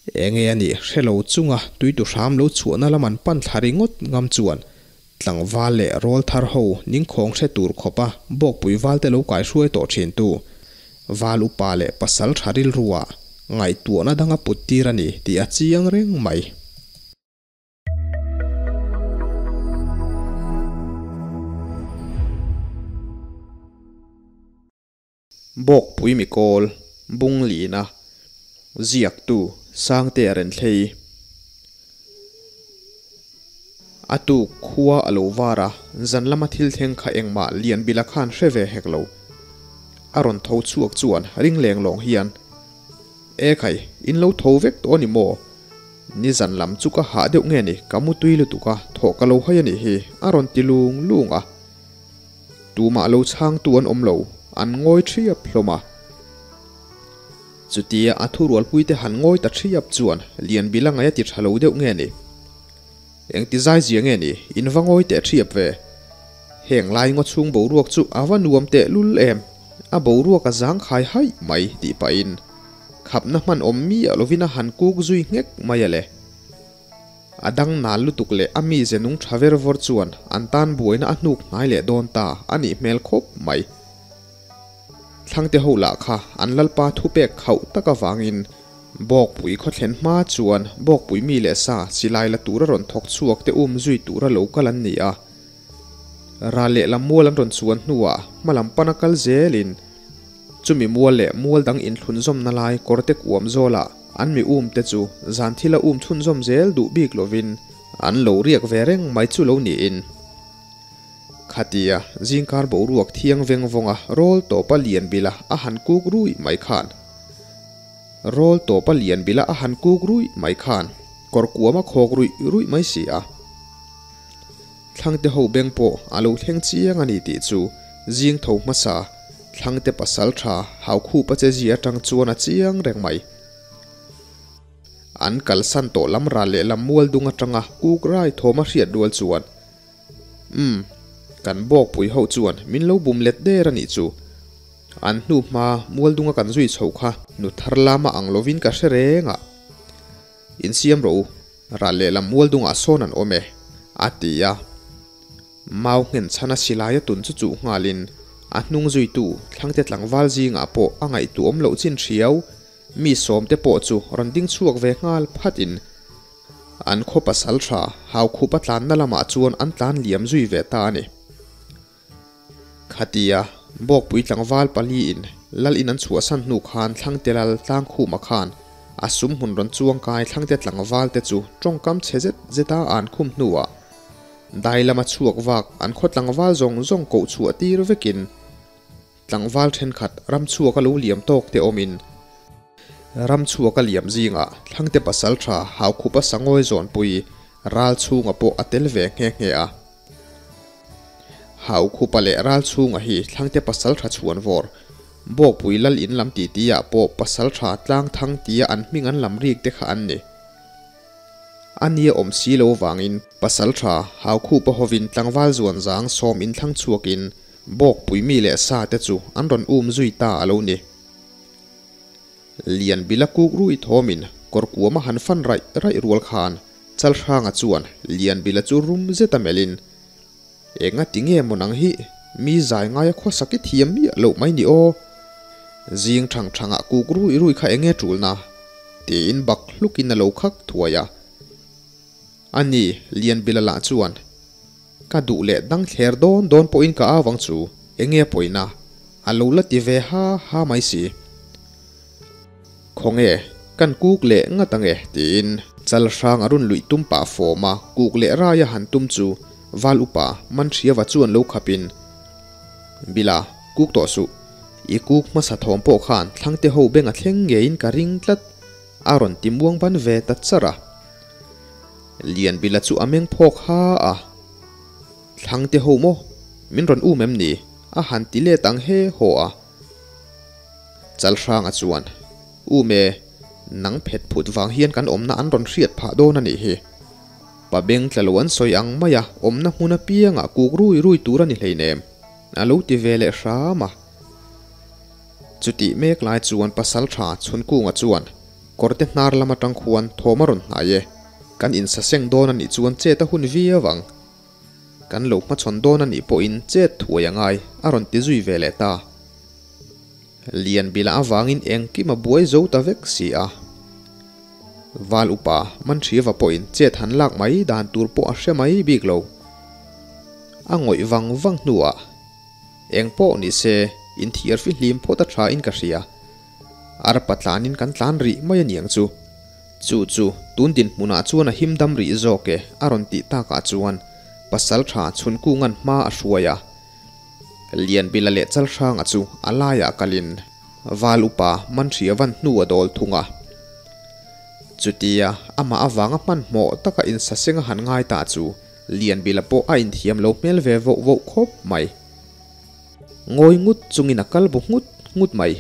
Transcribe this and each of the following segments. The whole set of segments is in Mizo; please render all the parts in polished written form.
Enge a nih hre lo chunga tuitu hram lo chhuahna lam an pan thla ringawt ngam chuan tlangval leh rawlthar ho ningkhawng hre tur khawpa Bawkpui valte lo kaihruai tawh thintu Val upa leh pasal tha rilrua ngaihtuahna danga put tir a ni tih a chiang reng mai. Bawkpui mikawl, Bunglina, Ziaktu, Sangtea Renthlei. A tuk khua a lo var a, zan lama thil thleng kha engmah Lianbila khan hre ve hek lo. A rawn tho chhuak chuan ring leng lawng hian, E khai, in lo tho vek tawh a ni maw? Ni zan lam chu ka hah deuh nge ni, ka mu tui lutuk a, thawh ka lo hawi a nih hi, a rawn ti lung lung a. Tumah lo chhangtu an awm lo, an ngawi thiap hlawm a. Chutia a thurualpuite han ngawi ta thiap chuan Lianbila ngaih a ti tha lo deuh nge ni? Engti zai zia nge ni? In va ngawi teh thiap ve. Heng lai ngaw chhung boruak chu a va nuam teh lul em? A boruak a zang khai haih mai tih pahin khapna hman awm miah lovin a han kuk zui nghek mai a le. A dang nal lutuk leh a mize nung tha ver vawr chuan an tan buaina a hnuk hnai leh dawn ta a nih hmel khawp mai. Thlangte ho lah kha an lalpa thupek khauh tak avangin Bawkpui khawthlen hma chuan Bawkpui mi leh sa silai la tura rawn thawk chhuak te um zui tura lo kal an ni a. Ral lehlam mual an rawn chuan hnuah hmalam pana kal zelin Chumi mual leh mual dang inthlunzawmna lai kawrte kuam zawlah an mi um te chu zan thila um chhunzawm zel duh bik lovin an lo riak ve reng mai chu lo niin. Khatia zingkar boruak thiang veng vawnga rawl tawpa lian bila a han kuk ruih mai khan rawl tawpa lian bila a han kuk ruih mai khan kawr kuam a khawk ruih ruih mai si a. Thlangte ho beng pawh a lo thleng chiang a ni tih chu zing tho hmasa Thlangte pasal tha Haukhupa che zi atang chuan a chiang reng mai. An kalsan tawh lam ral leh lam mual dung atanga kuk rai thawm a hriat rual chuan Umm, kan bawkpui ho chuan min lo bum let der a nih chu. An hnu hma mual dunga kan zui chho kha nu thar lama ang lovin ka hre reng a. Insiam rawh u, ral lehlam mual dungah sawn an awm e, a ti a. Mau nghen chhana silai a tun chu chuh nghalin a hnung zuitu Thlangte tlangval zingah pawh a ngaihtuahawm loh chin hriau, mi sawmte pawh chu rawn ding chhuak ve nghal phatin an khaw pasal tha Haukhupa tlanna lamah chuan an tlan liam zui ve ta a ni. Khatia Bawkpui tlangval paliin Lal in an chhuahsan hnu khan Thlangte Lal Tlangkhuma khan a sum hmun rawn chuang kai Thlangte tlangval te chu tawngkam chhe zet zeta an khum hnuah dai lama chhuak vak an khaw tlangval zawng zawng koh chhuah tir vekin tlangval thenkhat ram chhuak a lo liam tawk te awmin ram chhuak a liam zingah Thlangte pasal tha Haukhupa Sangawi zawnpui ral chhunga pawh a tel ve nghe nghe a. Haukhupa leh Ralchhunga hi Thlangte pasaltha chhuan vawr, Bawkpui Lal in lam tih tihah pawh pasaltha Tlangthang tia an hming an lam rik te kha an ni. A nia awm si lo vangin pasaltha Haukhupa hovin tlangval zuan zang sawm inthlang chhuakin Bawkpui mi leh sa te chu an rawn um zui ta a lo ni. Lian bila kuk rui thawmin kawr kuam a han fan raih raih rual khan Chalhranga chuan Lian bila chu rum zet a melhin, Enga ti nge maw nang hi mi zai ngaia khawsak i thiam miah loh mai ni aw? Zing thang thangah kuk rui rui kha enge tulna? tiin bak hlukin a lo khak thuai a. A ni, Lian bila lah chuan, Ka duh leh dang thler dawn dawn pawhin ka au ang chu, enge pawina? A lo la ti ve ha ha mai si. Khawnge, kan kuk leh ngat ange, tiin chal hrang a rawn luih tum pah fawm a, kuk leh rai a han tum chu Val upa Manhriava chuan lo khapin, Bila, kuk tawh suh. I kuk hmasa thawm pawh khan Thlangte ho beng a thleng ngeiin ka ring tlat, a rawn ti muang ban ve ta char a. Lianbila chu a meng phawk ha a, Thlangte ho maw? Min rawn um em ni? A han ti let ang he haw a. Chalhranga chuan, Um e, nang phet phut vang hian kan awmna an rawn hriat phah dawn a nih hi. Pa beng tla lo an sawi ang mai a, awmna hmun apiangah kuk rui rui tur a ni hleinem, a lo ti ve leh hram a. Chutih mek lai chuan Pasaltha Chhunkunga chuan. Kawrte hnar lam atang khuan thawm a rawn hnai e. Kan insaseng dawn a nih chuan chet a hun viau ang. Kan lo hmachhawn dawn a nih pawhin chet thuai a ngai, a rawn ti zui ve leh ta. Lianbila avangin engkim a buai zo ta vek si a. Val upa Manhriava pawhin chet han lak mai dan tur pawh a hre mai bik lo. A ngawih vang vang hnuah, Eng pawh ni se, inthiar fihlim phawt a tha in ka hria. Arpa tlanin kan tlan rih mai a niang chu. Chu chu tun dinhmunah chuan a him dam rih zawk e a rawn tih takah chuan pasal tha chhunkungan hma a hruai a. Lianbila leh Chalhranga chu a laiah kalin Val upa Manhriavan hnu a dawl thung a. Chutia amah avanga hmanhmawh taka insaseng a han ngai ta chu Lianbila pawh a inthiam lo hmel ve voh voh khawp mai. Ngawi ngut chungin a kal bu nghut nghut mai.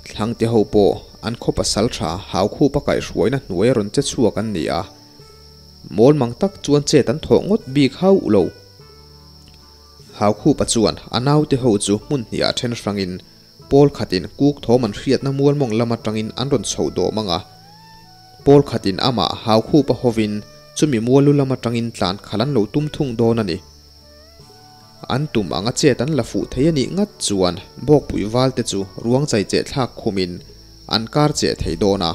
Thlangte ho pawh an khaw pasal tha Haukhup a kaihhruaina hnuai a rawn che chhuak an ni a. Mawl mang tak chuan chet an thawh ngawt bik hauh lo. Haukhupa chuan a naute ho chu hmun hniah then hrangin pawl khatin kuk thawm an hriatna mual mawng lam atangin an rawn chhoh dawm ang a. Pawl khatin amah Haukhupa hovin chumi mual lu lam atangin tlan khalh an lo tum thung dawn a ni. An tum anga chet an la fuh thei a nih ngat chuan Bawkpui valte chu ruang chai cheh thlak khumin an kar cheh thei dawn a.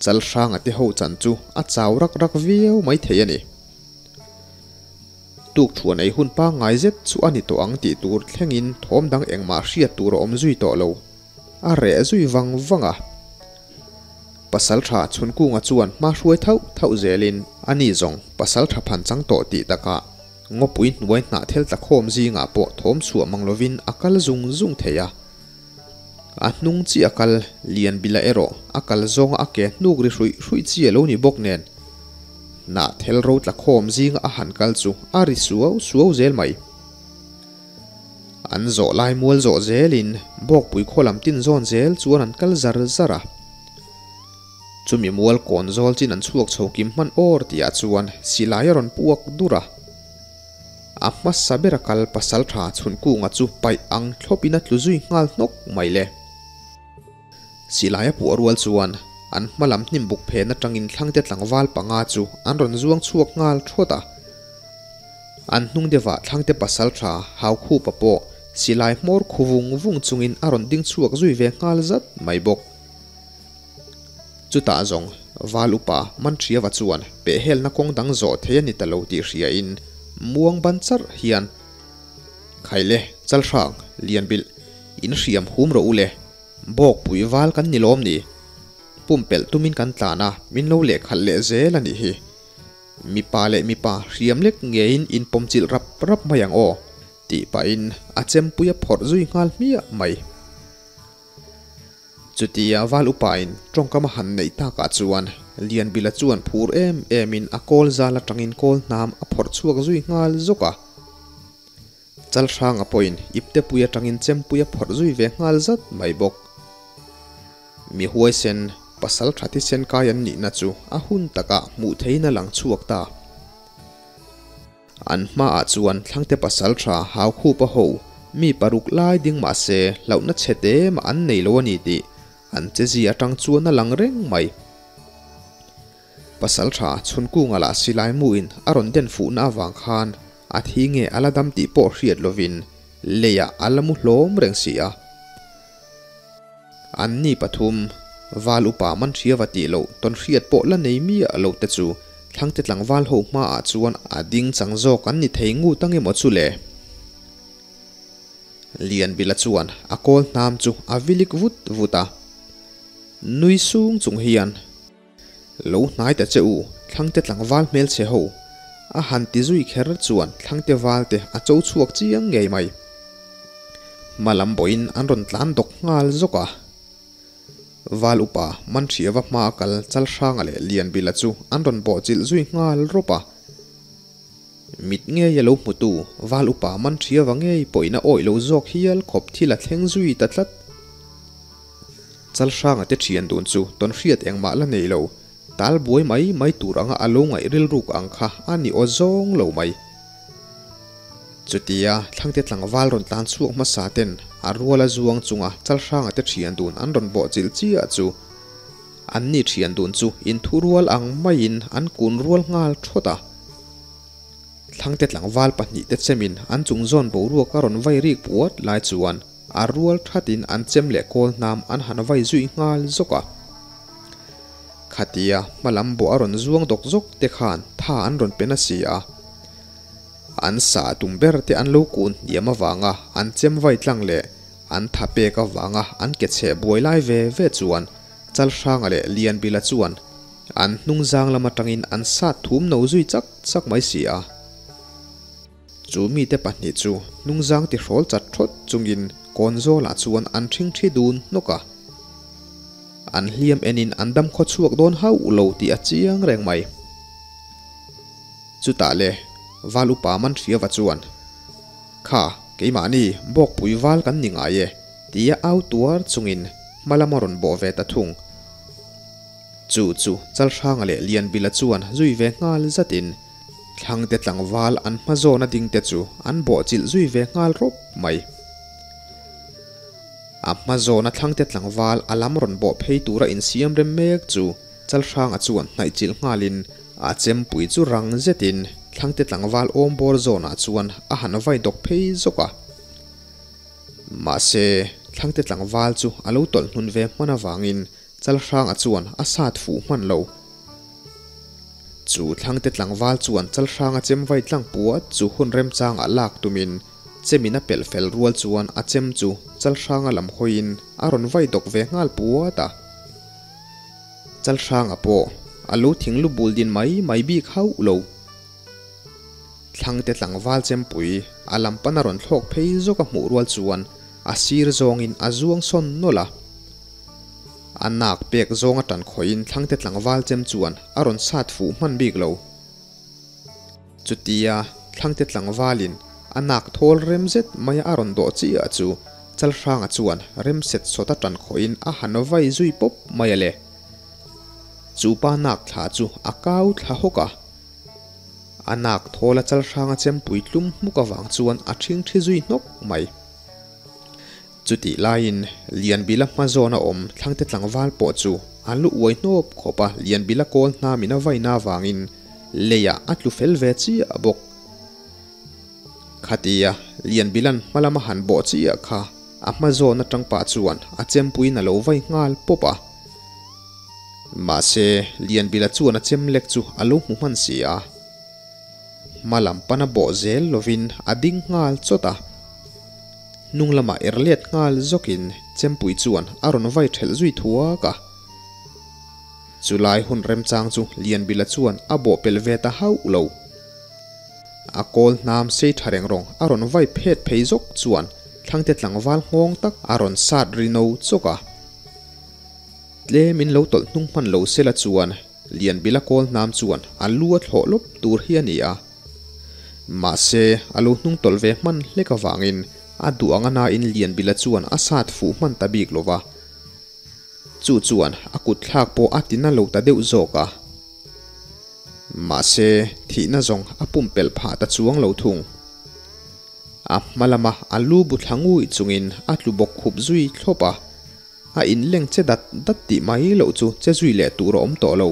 Chalhranga te ho chan chu a chau rak rak viau mai thei a ni. Tukthuan ei hun pangngai zet chu a ni tawh ang tih tur thlengin thawm dang engmah hriat tur a awm zui tawh lo. A reh zui vang vang a. Pasaltha Chhunkunga chuan hma hruai thauh thauh zelin a ni zawng pasaltha phan chang tawh tih takah ngawpui hnuai hnah thel tlakhawm zingah pawh thawm chhuah mang lovin a kal zung zung thei a. A hnung chi a kal, Lianbila erawh a kal zawnga a ke hnuk ri hruih hruih chi a lo ni bawk nen hnah thel ro tlakhawm zinga a han kal chu a ri suau suau zel mai. An zawh lai mual zawh zelin Bawkpui khaw lam tin zawn zel chuan an kal zar zar a. Chumi mual kawn zawl chin an chhuak chho kim hman awr tihah chuan silai a rawn puak dur a. A hmasa bera kal pasal tha chhunkunga chu paih ang thlawpin a tlu zui nghal hnawk mai le. Silai a puah rual chuan an hma lam hnim buk phen atangin thlangte tlangval panga chu an rawn zuang chhuak nghal thawt a. An hnung deuhah thlangte pasal tha Haukhupa pawh silai hmawr khu vung vung chungin a rawn ding chhuak zui ve nghal zat mai bawk. Chutah zawng Val upa Manhriava chuan pehhelna kawng dang zawh thei a ni ta lo tih hriain muang ban charh hian, Khaile, Chalhrang, Lianbilh, in hriam hum rawh u le, Bawkpui val kan ni lawm ni? Pumpelh tumin kan tlan a, min lo lehkhalh leh zel a nih hi. Mipa leh mipa hriam lek ngeiin inpawmchilh rap rap mai ang aw, tih pahin a chempui a phawrh zui nghal hmiah mai. Chutia val upain tawngkam a han neih takah chuan Lianbila chuan phur em emin a kawl zal atangin kawl hnam a phawrh chhuak zui nghal zawk a. Chalhranga pawhin iptepui atangin chempui a phawrh zui ve nghal zat mai bawk. Mi huaisen, pasal tha thisen kai an nihna chu a hun takah hmuh theihin a lang chhuak ta. An hmaah chuan thlangte pasal tha Haukhupa ho mi paruk lai ding mah se hlauhna chhe te mah an nei lo a ni tih an chezi atang chuan a lang reng mai. Pasal tha Chhunkunga lah silai muin a rawn den fuhna avang khan a thi nge a la dam tih pawh hriat lovin leiah a la mu hlawm reng si a. An ni pathum, Val upa Manhriava tih loh tawn hriat pawh la nei miah lo te chu Thlangte tlangval ho hmaah chuan a ding chang zawk an ni thei ngut ang emaw chu le? Lianbila chuan a kawl hnam chu a vilik vut vut a. Nui sung chung hian. Lo hnai ta che u, Thlangte tlangval hmelchhe ho. A han ti zui kher chuan Thlangte valte a cho chhuak chiang ngei mai. Hma lam bawiin an rawn tlan dawk nghal zawk a. Val upa Manhriava hma a kal Chalhranga leh Lianbila chu an rawn bawhchilh zui nghal rawp a. Mit ngei a lo hmutu Val upa Manhriava ngei pawhin a awih lo zawk hial khawp thil a thleng zui ta tlat. Chalhranga te thian dun chu tawn hriat engmah la nei lo, tal buai mai mai tur anga a lo ngaih rilruk ang kha a ni aw zawng lo mai. Chutia Thlangte tlangval rawn tlan chhuak hmasa ten a ruala zuang chunga Chalhranga te thian dun an rawn bawh chilh chiah chu an ni thian dun chu inthu rual ang maiin an kun rual nghal thawt a. Thlangte tlangval pahnihte chemin an chung zawn boruak a rawn vai rik puat lai chuan a rual thatin an chem leh kawl hnam an han vai zui nghal zawk a. Khatia hmalam bawh a rawn zuang dawk zawk te khan tha an rawn pe nasi a. An sa tum ber te an lo kun hniam avanga an chem vai tlang leh an tha pek avanga an ke chheh buai lai ve ve chuan Chalhranga leh Lianbila chuan an hnung zang lam atangin an sat thum no zui chak chak mai si a. Chu mite pahnih chu hnungzang tihrawl chat thawt chungin kawn zawlah chuan an ṭhingṭhi dun hnawk a. An hliam enin an dam khaw chhuak dawn hauh lo tih a chiang reng mai. Chutah le, Val upa Manhriava chuan, Kha, keimahni Bawkpui val kan ni ngai e, tia au tuar chungin hma lam a rawn bawh ve ta thung. Chu chu Chalhranga leh Lianbila chuan zui ve nghal zatin Thlangte tlangval an hma zawna dingte chu an bawhchilh zui ve nghal rawp mai. A hma zawna thlangte tlangval a lam rawn bawh phei tura insiam rem mek chu Chalhranga chuan hnaihchilh nghalin a chempui chu rang zetin thlangte tlangval awmbawr zawnah chuan a han vai dawk phei zawk a. Mahse, thlangte tlangval chu a lo tawlh hnun ve hman avangin Chalhranga chuan a sat fuh hman lo. Chu thlangte tlangval chuan Chalhranga chem vai tlang puat chu hun remchangah lak tumin chemin a pelh fel rual chuan a chem chu Chalhranga lam hawiin a rawn vai dawk ve nghal puat a. Chalhranga pawh a lo thing lu bul din mai mai bik hauh lo. Thlangte tlangval chempui a lam pan a rawn thlawk phei zawk a hmuh rual chuan a sir zawngin a zuang sawn nawlh a. A nak pek zawng a tan khawhin thlangte tlangval chem chuan a rawn sat fuh hman bik lo. Chutia thlangte tlangvalin a nak thawl rem zet mai a rawn dawh chiah chu Chalhranga chuan rem set sawt a tan khawhin a han vai zui pawp mai a le. Chu pa nak thla chu a kau thla hawk a. A nak thawl a Chalhranga chempui tlum hmuk avang chuan a ṭhingṭhi zui hnawk mai. Chutih laiin Lianbila hma zawn a awm Thlangte tlangval pawh chu a lu uai hnawp khawp a, Lianbila kawl hnamin a vaina avangin leiah a tlu fel ve chiah bawk. Khatia Lianbila'n hma lama han bawh chiah kha a hma zawn atang pah chuan a chempuiin a lo vai nghal pawp a. Mahse, Lianbila chuan a chem lek chu a lo hmu hman si a. Hma lam pana bawh zel lovin a ding nghal chawt a. Hnung lamah er let nghal zawkin Chempui chuan a rawn vai thelh zui thuak a. Chulai hun remchang chu Lianbila chuan a bawh pel ve ta hauh lo. A kawl hnam sei tha reng rawng a rawn vai phet phei zawk chuan Thlangte tlangval nghawng tak a rawn sat ri no chawk a. Tlemin lo tawlh hnung hman lo sela chuan Lianbila kawl hnam chuan a lu a thlawh lawp tur hi a ni a. Mahse, a lo hnung tawlh ve hman hlek avangin a duh ang a nain Lianbila chuan a sat fuh hman ta bik lo va. Chu chuan a kut thlak pawh a tina lo ta deuh zawk a. Mahse, thihna zawng a pumpelh phah ta chuang lo thung. A hma lama a lu bu thla ngui chungin a tlu bawk khup zui thlawp a. A inleng che dat dat tih mai loh chu che zui leh tur a awm tawh lo.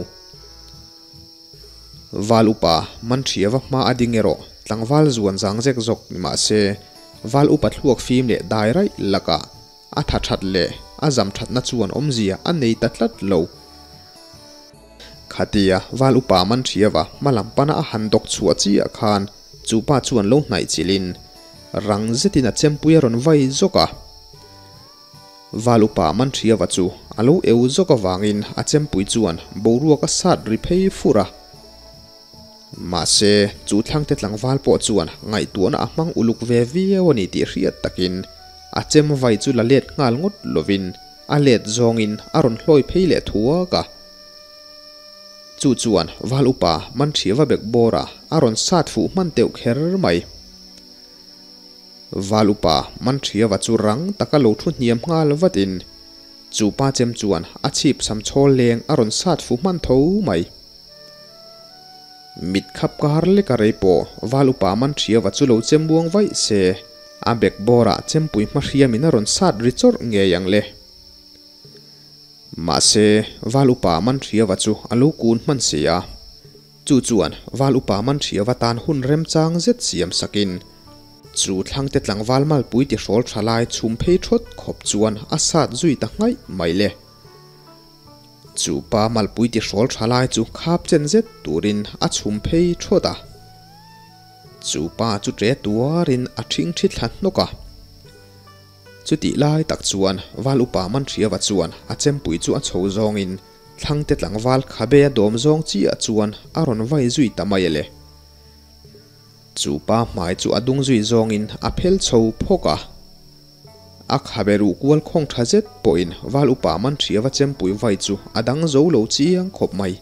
Val upa Manhriava hma a ding erawh tlangval zuan zang zek zawk ni mah se, Val upa thluak fim leh dai raih lakah a tha that leh a zam thatna chuan awmzia a nei ta tlat lo. Khatia Val upa Manhriava hma lam pana a han dawk chhuah chiah khan chu pa chuan lo hnaih chilhin rang zetin a chempui a rawn vai zawk a. Val upa Manhriava chu a lo eu zawk avangin a chempui chuan boruak a sat ri phei fur a. Mahse, chu thlangte tlangval pawh chuan ngaihtuahna a hmang uluk ve viau a ni tih hriat takin a chem vai chu la let nghal ngawt lovin a let zawngin a rawn hlawi phei leh thuak a. Chu chuan Val upa Manhriava bek bawrah a rawn sat fuh hman teuh kher mai. Val upa Manhriava chu rang taka lo thu hniam nghal vatin chu pa chem chuan a chhip sam chhawl leng a rawn sat fu hman tho mai. Mit khap kar leka rei pawh Val upa man Thiava chu lo chem buang vaih se, a bek bawrah chempui hma hriamin a rawn sat ri chawrh ngei ang le. Mahse, Val upa man Thiava chu a lo kun hman si a. Chu chuan Val upa man Thiava tan hun remchang zet siam sakin, chu thlangte tlangval malpui ti hrawl tha lai chhum phei thawt khawp chuan a sat zui ta nghaih mai le. Chu pa malpui ti hrawl tha lai chu khap chen zet turin a chhum phei thawt a. Chu pa chu ṭe tuarin a ṭhingṭhi thla hnawk a. Chutih lai tak chuan Val upa Manhriava chuan a chempui chu a chho zawngin Thlangte tlangval khabe a dawm zawng chiah chuan a rawn vai zui ta mai le. Chu pa hmai chu a dung zui zawngin a phel chho phawk a. A khabe ruh kual khawng tha zet pawhin Val upa Manhriava chempui vai chu a dang zo lo chiang khawp mai.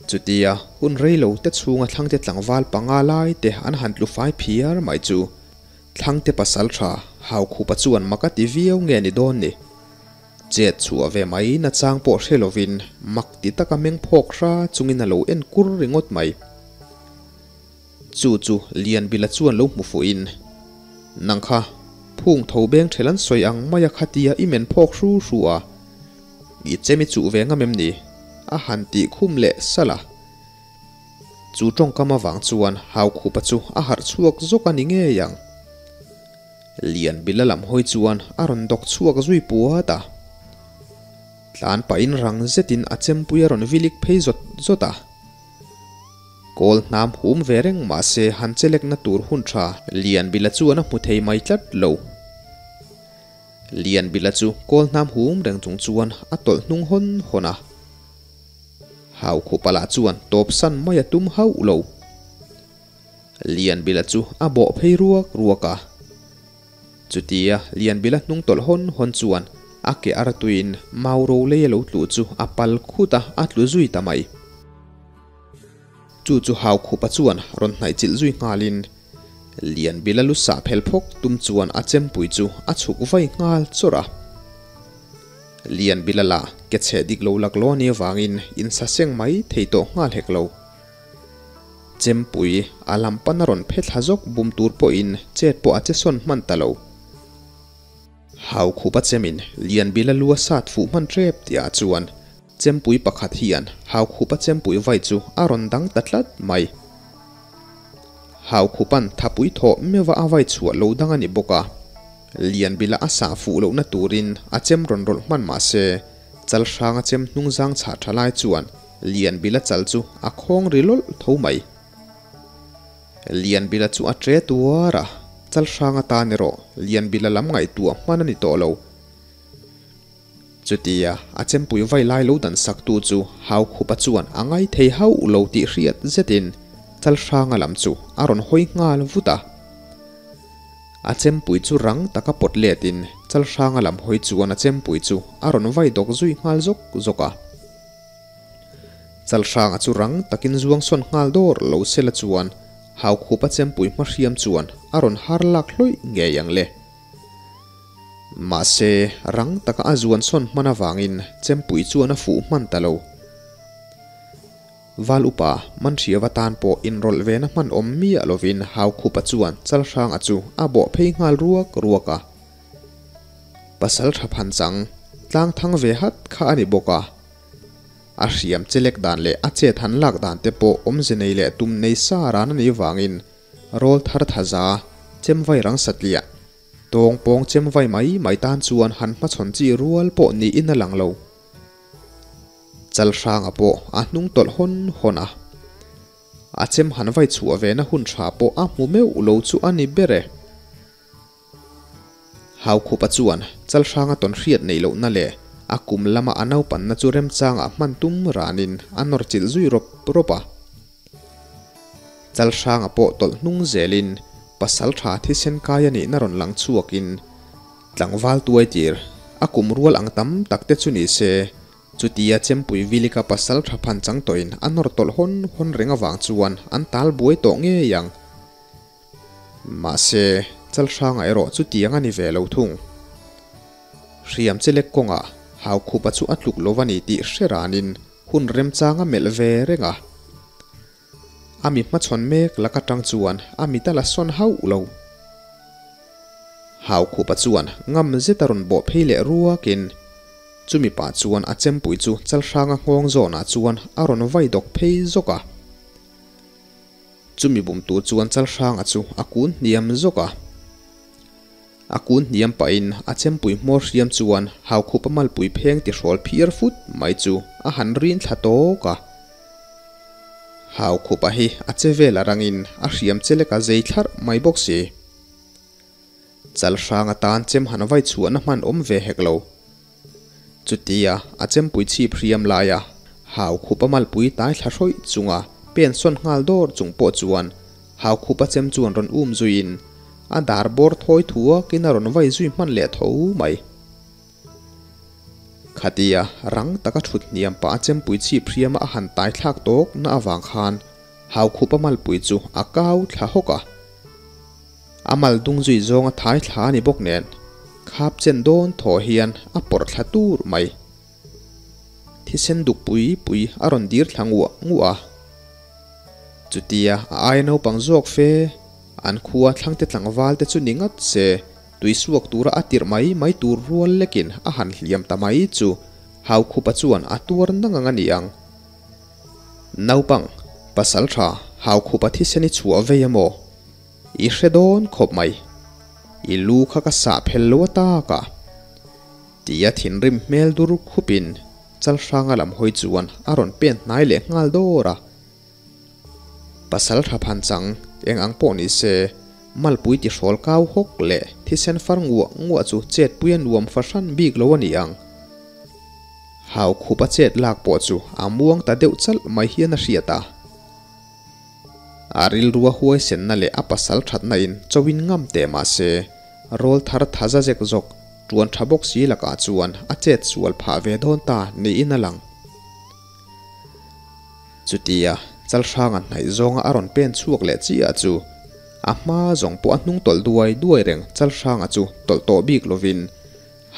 Chutia hun rei lo te chhunga Thlangte tlangval panga lai te an han tlu fai phiar mai chu Thlangte pasal tha Haukhupa chuan mak a ti viau nge ni dawn ni. Chet chhuah ve mai nachang pawh hre lovin mak ti taka meng phawk hra chungin a lo en kur ringawt mai. Chu chu Lianbila chuan lo hmu fuhin, Nang kha, phung tho beng ṭhel an sawi ang maia khatia i men phawk hru hru a, i chem i chuh ve ngam em ni? a han tih khum leh salh a. Chu ṭawngkam avang chuan Haukhupa chu a harh chhuak zawk a ni ngei ang. Lianbila lam hawi chuan a rawn dawk chhuak zui puat a. Tlan pahin rang zetin a chempui a rawn vilik phei zawt zawt a. Kawl hnam hum ve reng mahse han chelekna tur hun tha Lianbila chuan a hmu thei mai tlat lo. Lianbila chu kawl hnam hum reng chung chuan a tawlh hnung hawn hawn a. Haukhupa lah chuan tawpsan mai a tum hauh lo. Lianbila chu a bawh phei ruak ruak a. Chutia Lianbila hnung tawlh hawn hawn chuan a ke ar tuiin mau ro lei a lo tluh chu a pal khut a, a tlu zui ta mai. Chu chu Haukhupa chuan rawn hnaih chilh zui nghalin Lianbila lu sah phel phawk tum chuan a chempui chu a chhuk vai nghal chawrh a. Lianbila lah ke chhe dik lo laklawh a nih avangin insaseng mai thei tawh nghal hek lo. Chempui a lam pan a rawn phe thla zawk bum tur pawhin chet pawh a che sawn hman ta lo. Haukhupa chemin Lianbila lu a sat fuh hman tep tihah chuan Chempui pakhat hian Haukhupa chempui vai chu a rawn dang ta tlat mai. Haukhupan thapui thawh meuha a vai chhuah lo dang a ni bawk a, Lianbila a sah fuh lohna turin a chem rawn rawlh hman mah se, chal hranga chem hnungzang chhah tha lai chuan Lianbila chal chu a khawng ri lawlh tho mai. Lianbila chu a tre tuar a, chal hrang atan erawh Lianbila lam ngaihtuah hman a ni tawh lo. Chutia a chempui vai lai lo dan saktu chu Haukhupa chuan a ngai thei hauh lo tih hriat zetin chal hranga lam chu a rawn hawi nghal vut a. A chempui chu rang taka pawt letin chal hranga lam hawi chuan a chempui chu a rawn vai dawk zui nghal zawk zawk a. Chalhranga chu rang takin zuang sawn nghal dawr lo sela chuan Haukhupa chempui hma hriam chuan a rawn har lak hlawih ngei ang le. Mahse, rang taka a zuan sawn hman avangin chempui chuan a fuh hman ta lo. Val upa Manhriava tan pawh inrawlh vena hman awm miah lovin Haukhupa chuan Chalhranga chu a bawh phei nghal ruak ruak a. Pasal tha phan chang tlang thang ve hat kha a ni bawk a. A hriam chelek dan leh a chet han lak dan te pawh awmze nei leh tum nei sa ran a nih vangin rawl thar thaza chem vai rang satliah tawng pawng chem vai mai mai tan chuan han hmachhawn chi rual pawh niin a lang lo. Chalhranga pawh a hnung tawlh hawn hawn a. A chem han vai chhuah vena hun tha pawh a hmu meuh lo chu a ni ber e. Haukhupa chuan Chalhranga tawn hriat neih lohna leh a kum lama a naupanna chu remchangah hman tum ranin a nawr chilh zui rawp rawp a. Chalhranga pawh tawlh hnung zelin pasal tha thisen kai a nihna rawn lang chhuakin tlangval tuai tir a kum rual ang tam tak te chu ni se chutia Chempui Vilika pasal tha phan chang tawhin a nawr tawlh hawn hawn reng avang chuan an tal buai tawh ngei ang. Mahse, Chalhranga erawh chutiang a ni ve lo thung. Hriam chelek kawngah Haukhupa chu a tluk lo a ni tih hre ranin hun remchang a melh ve reng a. A mi hmachhawn mek laka tang chuan a mit a la sawn hauh lo. Haukhupa chuan ngam zet a rawn bawh phei leh ruakin chumi pah chuan a chempui chu Chalhranga nghawng zawnah chuan a rawn vai dawk phei zawk a. Chumi bum tur chuan Chalhranga chu a kun hniam zawk a. A kun hniam pahin a chempui hmawr hriam chuan Haukhupa malpui pheng tihrawl phiar fut mai chu a han rin thla tawk a. Haukhupa hi a che vel a rangin a hriam che lek a zei thlarh mai bawk si. Chalhrang atan chem han vai chhuahna hman awm ve hek lo. Chutia a chempui chhip hriam laia Haukhupa malpui tai thla hrawih chunga pen sawn nghal dawr chung pawh chuan Haukhupa chem chuan rawn um zuiin a dar bawr thawi thuakin a rawn vai zui hman leh tho mai. Khatia rang taka thut hniam pah a chempui chhip hriama a han tai thlak tawk na avang khan Haukhupa malpui chu a kau thla hawk a. A mal dung zui zawng a thai thla a ni bawk nen, khap chen dawn thaw hian a pawrh thla tur mai. Thisen duk pui pui a rawn dir thla nguah nguah a. Chutia a aia naupang zawk fe, an khua thlangte tlangval te chu ni ngat se, tui suak tura a tirh mai mai tur rual lekin a han hliam ta mai chu Haukhupa chuan a tuar nang ang a ni ang. Naupang, pasal tha, Haukhupa thisen i chhuah vei a maw? I hre dawn khawp mai. I lu kha ka sah phel lo a tak a. Tia thinrim hmel dur khupin Chalhranga lam hawi chuan a rawn pen hnai leh nghal dawr a. Pasal tha phan chang eng ang pawh ni se, malpui tihrawl kau hawk leh thisen far nguah nguah chu chetpui a nuam fahran bik lo a ni ang. Hau khup a chet lak pawh chu a muang ta deuh chalh mai hian a hriat a. A rilrua huaisenna leh a pasal thatna in chawin ngam teh mah se, rawl thar tha za zek zawk tuan tha bawk si lakah chuan a chet sual phah ve dawn ta niin a lang. Chutia Chalhranga hnaih zawnga a rawn pen chhuak leh chiah chu a hma zawng pawh a hnung tawlh duai duai reng Chalhranga chu tawlh tawh bik lovin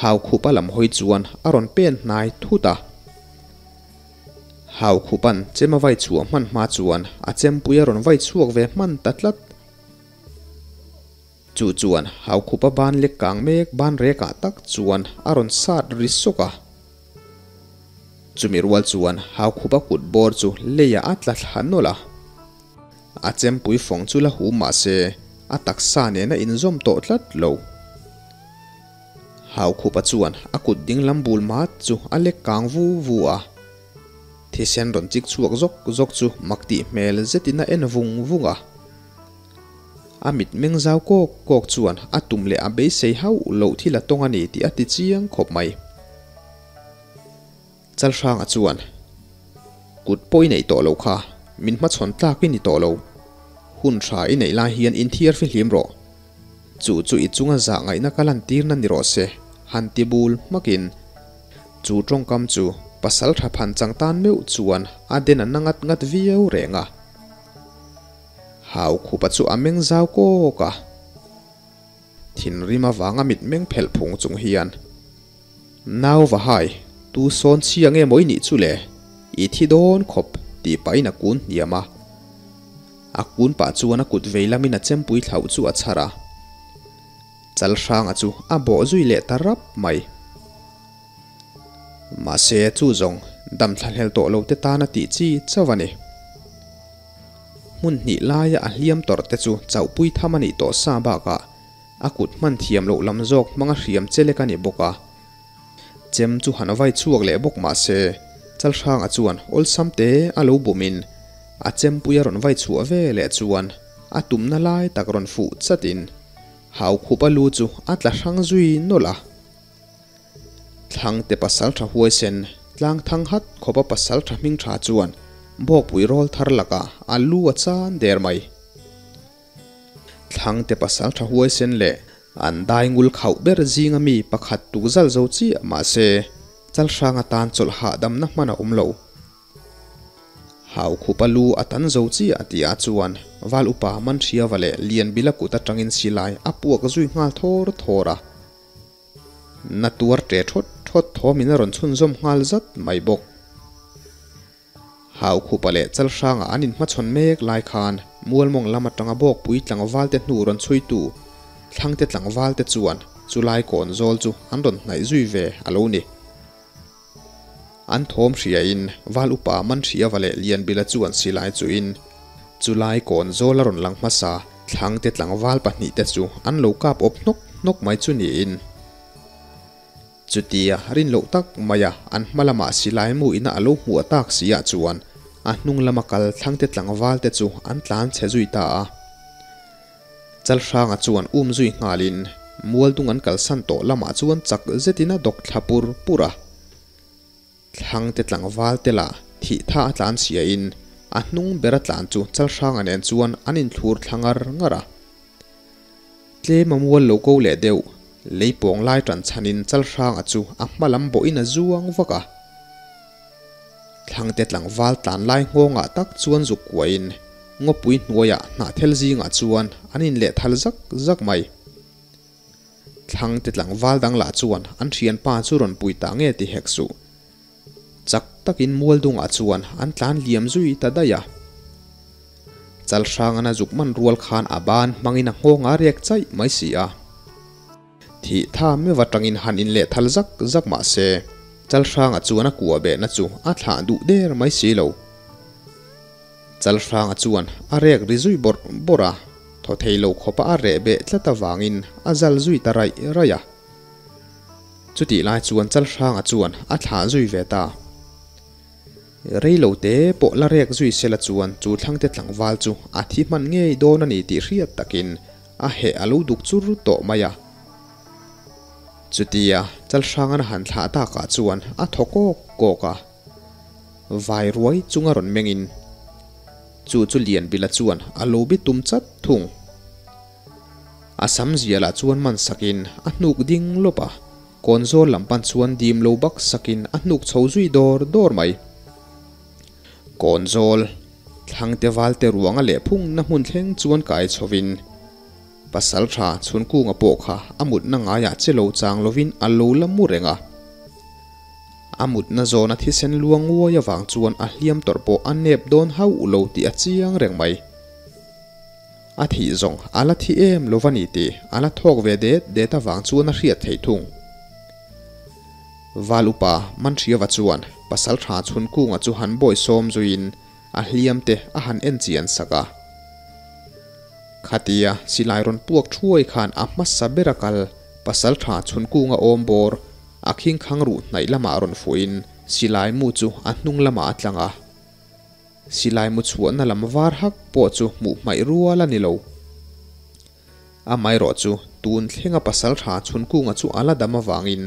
Haukhupa lam hawi chuan a rawn pen hnai thut a. Haukhupa'n chem a vai chhuah hman hma chuan a chempui a rawn vai chhuak ve hman ta tlat. Chu chuan Haukhupa ban lek kang mek ban rekah tak chuan a rawn sat ri sawk a. Chumi rual chuan Haukhupa kut bawr chu leiah a tla thla nawlh a. A chempui fawng chu la hum mah se a taksa nen a inzawm tawh tlat lo. Haukhupa chuan a kut dinglam bul mat chu a lek kang vu vu a. Thisen rawn chik chhuak zawk zawk chu mak tih hmel zetin a en vung vung a. A mitmeng zau kawk kawk chuan a tum leh a beisei hauh loh thil a tawng a ni tih a ti chiang khawp mai. Chalhranga chuan, Kut pawh i neih tawh lo kha, min hmachhawn tlak i ni tawh lo. Hun tha i neih lai hian inthiar fihlim rawh. Chu chu i chunga zah ngaihna ka lantirna ni rawh se, han ti bul hmakin. Chu tawngkam chu pasal tha phan chang tan meuh chuan a den a na ngat ngat viau reng a. Haukhupa chu a meng zau kawk a. Thinrim avanga mitmeng phelh phung chung hian, Nau va hai, tu sawn chhia nge maw i nih chu le? I thi dawn khawp, tih pahin a kun hniam a. A kun pah chuan a kut vei lamin a chempui thlauh chu a chhar a. Chalhranga chu a bawh zui leh ta rap mai. Mahse, chu zawng dam thlahlel tawh lo te tan a tih chi chauh a ni. Hmun hnih laia a hliam tawrh te chu chauhpui tham a nih tawh sa bakah a kut hman thiam loh lam zawk hmanga hriam che lek a ni bawk a. Chem chu han vai chhuak leh bawk mah se, Chalhranga chuan awlsam te a lo bumin a chempui a rawn vai chhuah ve leh chuan a tumna lai tak rawn fuh chatin Haukhupa lu chu a tla hrang zui nawlh a. Thlangte pasal tha huaisen, tlang thang hat khawpa pasal tha hming tha chuan Bawkpui rawl thar lakah a lu a chan der mai. Thlangte pasal tha huaisen leh an dai ngul khauh ber zinga mi pakhat tukzal zo chiah mahse Chalhrang atan chawlh hahdamna hman a awm lo. Haukhupa lu a tan zo chiah tihah chuan Val upa Manhriava leh Lianbila kut atangin silai a puak zui nghal thawr thawr a. Na tuar ṭe ṭhawt ṭhawt thawmin a rawn chhunzawm nghal zat mai bawk. Haukhupa leh Chalhranga an inhmachhawn mek lai khan Mualmawng lam atanga Bawkpui tlangvalte hnu rawn chhuitu Thlangte tlangvalte chuan chulai kawn zawl chu an rawn hnaih zui ve a lo ni. An thawm hriain Val upa Manhriava leh Lianbila chuan silai chuhin chulai kawn zawl a rawn lang hmasa Thlangte tlangval pahnihte chu an lo kap awp hnawk hnawk mai chu niin. Chutia rin loh tak maia an hma lamah silai mu ina a lo hmuh tak si ah chuan a hnung lama kal thlangte tlangval te chu an tlan chhe zui ta a. Chalhranga chuan um zui nghalin Mualdung an kalsan tawh lamah chuan chak zetin a dawk thla pur pur a. Thlangte tlangval te lah thih tha a tlan chhia in a hnung ber a tlan chu Chalhranga nen chuan an inthlur thla ngar ngar a. Tlem a mual lo ko leh deuh, lei pawng lai tan chhan in Chalhranga chu a hma lam bawh in a zuang vak a. Thlangte tlangval tlan lai nghawng ah tak chuan zuk kuah in ngawpui hnuai ah hnahthel zing ah chuan an in leh thal zak zak mai. Thlangte tlangval dang lah chuan an thianpa chu rawn pui ta nge ti hek suh. Chak takin Mualdungah chuan an tlan liam zui ta daih a. Chalhrangana zuk man rual khan a ban hmangin a nghawng a rek chaih mai si a. Thih tha meuh atangin han inleh thal zak zak mah se, Chalhranga chuan a kua behna chu a thlah duh der mai si lo. Chalhranga chuan a rek ri zui bawrh bawrh a, thaw thei lo khawpa a reh beh tlat avangin a zal zui ta raih raih a. Chutih lai chuan Chalhranga chuan a thlah zui ve ta. Rei lo te pawh la rek zui sela chuan chu thlangte tlangval chu a thi hman ngei dawn a ni tih hriat takin a heh a lo duk chur tawh mai a. Chutia Chalhrangan a han thlah takah chuan a thaw kawk kawk a. Vai ruai chunga rawn mengin chu chu Lianbila chuan a lo bi tum chat thung. A sam zialah chuan man sakin a hnuk ding lawp a, kawn zawl lam pan chuan dim lo bak sakin a hnuk chho zui dawr dawr mai. Kawn zawl, thlangte valte ruanga leh phungna hmun thleng chuan kai chhovin pasal tha chhunkunga pawh kha a mutna ngaiah che lo chang lovin a lo la mu reng a. A mutna zawna thisen luang nguai avang chuan a hliam tawrh pawh a nep dawn hauh lo tih a chiang reng mai. A thih zawng a la thi em lo va ni tih a la thawk ve det det avang chuan a hriat theih thung. Val upa Manhriava chuan pasal tha chhun kunga chu han bawi sawm zuiin a hliam te a han en chian sak a. Khatia silai rawn puak thuai khan a hmasa ber a kal pasal tha chhun kunga awm bawr a khingkhang ruh hnaih lamah rawn fuhin silai mu chu a hnung lamah a tlang a. Silai mu chhuahna lam var hak pawh chu hmuh hmaih rual a ni lo. Amaherawh chu tun thlenga pasal tha chhunkunga chu a la dam avangin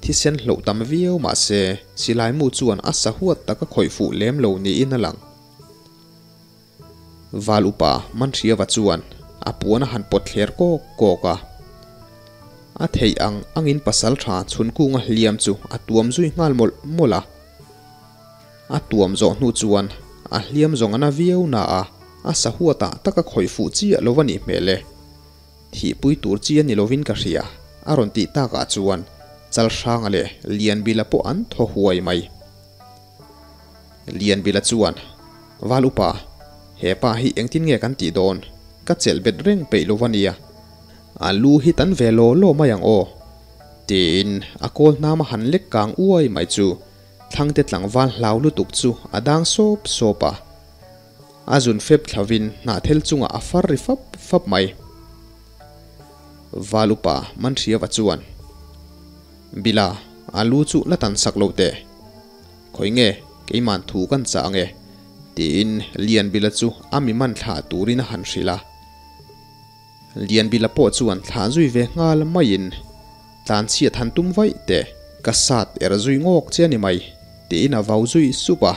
thisen hloh tam viau mah se silai mu chuan a sahuat taka khawih fuh lem lo niin a lang. Val upa Manhriava chuan a puan a han pawt thler kawk kawk a. A theih ang angin pasal tha chhunkunga hliam chu a tuam zui nghal mawlh mawlh a. A tuam zawh hnu chuan a hliam zawng a na viau na a, a sahuatah tak a khawih fuh chiah lo a nih hmel e. Thihpui tur chi a ni lovin ka hria, a rawn tih takah chuan Chalhranga leh Lianbila pawh an thaw huai mai. Lianbila chuan, Val upa, he pa hi engtin nge kan tih dawn? Ka chelh bet reng peih lo a nia. A lu hi tan ve law law mai ang aw, tiin a kawl hnam a han lek kang uai mai chu Thlangte tlangval hlau lutuk chu a dang sawp sawp a, a zun fep thlavin hnahthel chungah a far ri fap fap mai. Val upa Manhriava chuan, Bila, a lu chu la tan sak lo teh. Khawi nge, keiman thu kan chah ange, tiin Lianbila chu a mi man thlah turin a han hrilh a. Lianbila pawh chuan thlah zui ve nghal maiin, Tlanchhiat han tum vaih teh, ka sat er zui ngawk che a ni mai, tiin a vau zui sup a.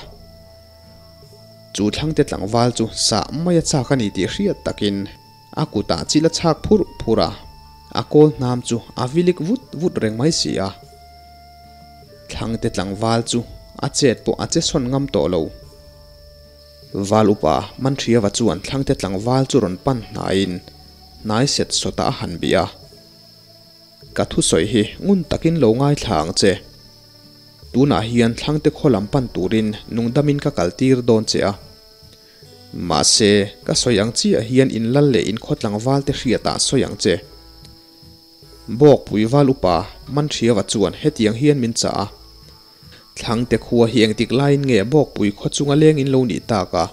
Chu thlangte tlangval chu sah mai a chak a ni tih hriat takin a kutah chil a chhak phurh phurh a, a kawl hnam chu a vilik vut vut reng mai si a. Thlangte tlangval chu a chet pawh a che sawn ngam tawh lo. Val upa Manhriava chuan thlangte tlangval chu rawn pan hnaiin hnai set sawtah a han bih a. Ka thusawi hi ngun takin lo ngaithla ang che. Tunah hian thlangte khaw lam pan turin nungdamin ka kaltir dawn che a. Mahse, ka sawi ang chiah hian in lal leh in khaw tlangvalte hriatah sawi ang che. Bawkpui val upa Manhriava chuan hetiang hian min chah a. Thlangte khua hi engtik laiin nge Bawkpui khaw chunga leng in lo nih tak a,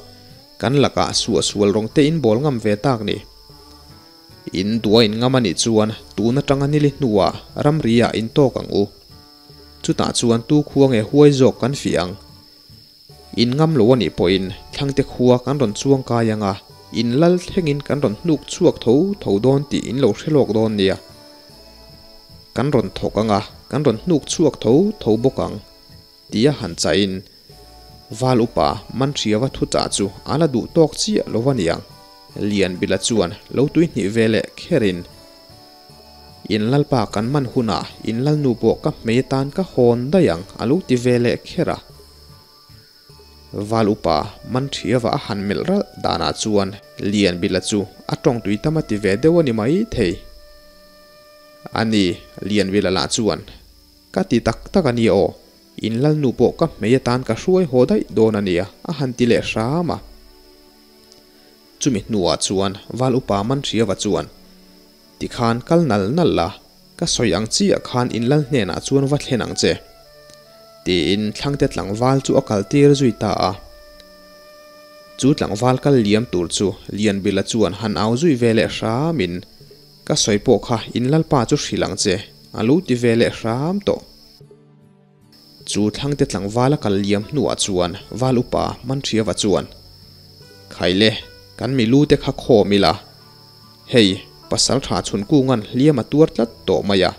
kan lakah suahsual rawng te in bawl ngam ve tak ni. In duah in ngam a nih chuan tun atanga nili hnuah ramri ah in tawk ang u. Chutah chuan tu khua nge huai zawk kan fih ang. In ngam lo a nih pawhin Thlangte khua kan rawn chuang kai ang a, in lal thlengin kan rawn hnuk chhuak tho tho dawn tih in lo hre lawk dawn nia. Kan rawn thawk ang a, kan rawn hnuk chhuak tho tho bawk ang, tia han chahin Val upa Manhriava thuchah chu a la duh tawk chiah lo a niang. Lianbila chuan lo tuihnih ve leh kherin, In lalpa kan man hunah in lalnu pawh ka hmei atan ka hawn daih ang a lo ti ve leh kher a. Val upa Manhriava a han melh ralh danah chuan Lianbila chu a tawng tui tam a ti ve deuh a ni mai thei. A ni, Lianbila lah chuan, Ka ti tak tak a nia aw, in lalnu pawh ka hmei atan ka hruai haw daih dawn a nia a han ti leh hram a. Chumi hnuah chuan Val upa Manhriava chuan, Tikhan kal nal nal la, ka sawi ang chiah khan in lal hnenah chuan va thlen ang che. Tiin thlangte tlangval chu a kaltir zui ta a. Chu tlangval kal liam tur chu Lianbila chuan han au zui ve leh hramin, Ka sawi pawh kha in lalpa chu hrilh ang che, a lo ti ve leh hram tawh. Chu thlangte tlangval a kal liam hnuah chuan Val upa Manhriava chuan, Khaile, kan milu te kha khawm ila. Hei, pasal tha chhun kungan hliam a tuar tlat tawh mai a.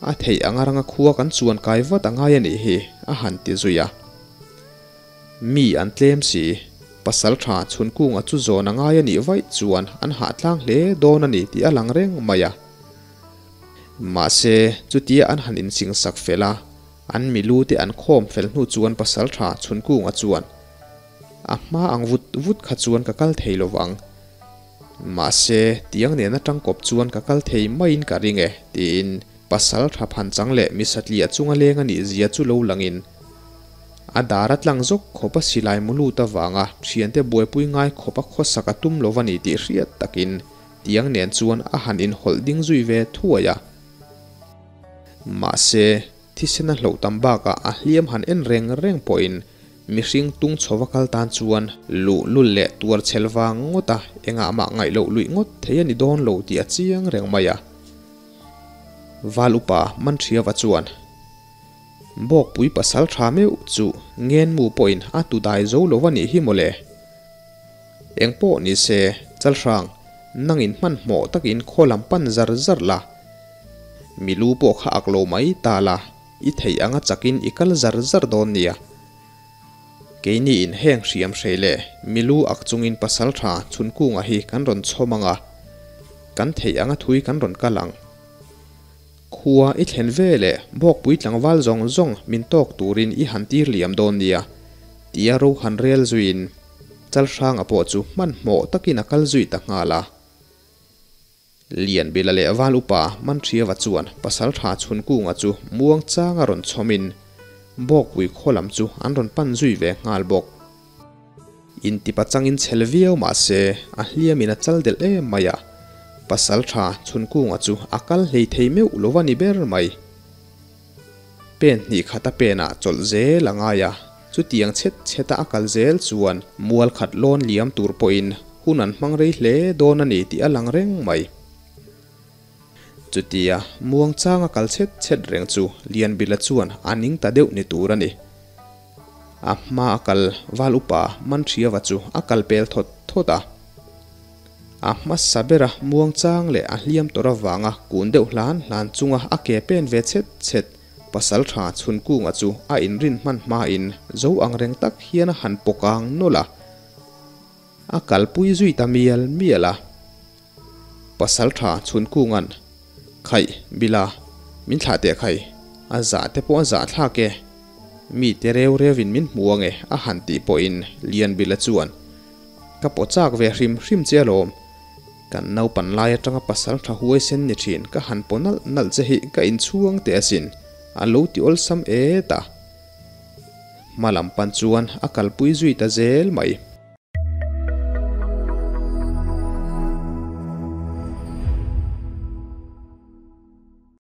A theih anga ranga khua kan chuan kai vat a ngai a nih hi, a han ti zui a. Mi an tlem si, pasal tha chhun kunga chu zawn a ngai a nih vaih chuan an hahtlang hle dawn a ni tih a lang reng mai a. Mahse, chutia an han insingsak fel a, an milu te an khawm fel hnu chuan pasaltha Chhunkunga chuan, A hma ang vut vut kha chuan ka kal thei lo vang. Mahse, tiang nen atang kawp chuan ka kal thei maiin ka ring e, tiin pasaltha phanchang leh misatliah chunga leng a nih zia chu lo langin, a dar a tlang zawk khawp a silai mu lut avanga thiante buaipui ngai khawp a khawsak a tum lo va ni tih hriat takin Tiang nen chuan a han inhawlh ding zui ve thuai a. Mahse, thisen a hloh tam bakah a hliam han en reng reng pawhin mihring tung chhova kal tan chuan luh lul leh tuar chhel vang ngawt a engah mah ngaih loh luih ngawt thei a ni dawn lo tih a chiang reng mai a. Val upa Manhriava chuan Bawkpui pasal tha meuh chu Ngenmu pawhin a tu dai zo lo a nih hi mawle. Eng pawh ni se, Chalhrang, nangin hmanhmawh takin khaw lam pan zar zar la. Mi lu pawh kha ak lo mai ta la, i theih anga chakin i kal zar zar dawn nia. Keiniin heng hriam hrei leh mi lu ak chungin pasaltha Chhunkunga hi kan rawn chhawm anga, kan theih anga thui kan rawn kal ang. Khua i thlen ve leh Bawkpui tlangval zawng zawng min tawk turin i han tir liam dawn nia, tia ro han rel zuiin Chalhranga pawh chu hmanhmawh takin a kal zui ta nghal a. Lianbila leh Val upa Manhriava chuan Pasaltha Chhunkunga chu muang changa rawn chhawmin Bawkpui khaw lam chu an rawn pan zui ve nghal bawk. Intipa changin chhel viau mah se a hliamin a chal delh em mai a, Pasaltha Chhunkunga chu a kal hlei thei meuh lo a ni ber mai. Pen hnih khat a penah chawlh zel a ngai a, chutiang chhet chheta a kal zel chuan mual khat lawn liam tur pawhin hun an hmang rei hle dawn a ni tih a lang reng mai. Chutia muang changa kal chhet chhet reng chu Lianbila chuan a ning ta deuh ni tur a ni. A hma a kal Val upa Manhriava chu a kal pel thawt thawt a. A hmasa bera muang chang leh a hliam tawr avanga kun deuh hlan hlan chunga a ke pen ve chhet chhet pasal tha Chhunkunga chu a inrin hman hmain zo ang reng tak hian a han pawkang nawlh a, a kalpui zui ta mial mial a. Pasal tha Chhunkunga'n, Khaih, Bila, min thlah teh khai, a zah te pawh a zah thlak e. Mi te reu reuin min hmu ange a han tih pawhin Lianbila chuan, Ka pawh chak ve hrim hrim che alawm. Kan naupan lai atanga pasal tha huaisen ni thin ka han paw nalh nalh che hi ka inchhuang teh asin, a lo ti awlsam et a. Hma lam pan chuan a kalpui zui ta zel mai.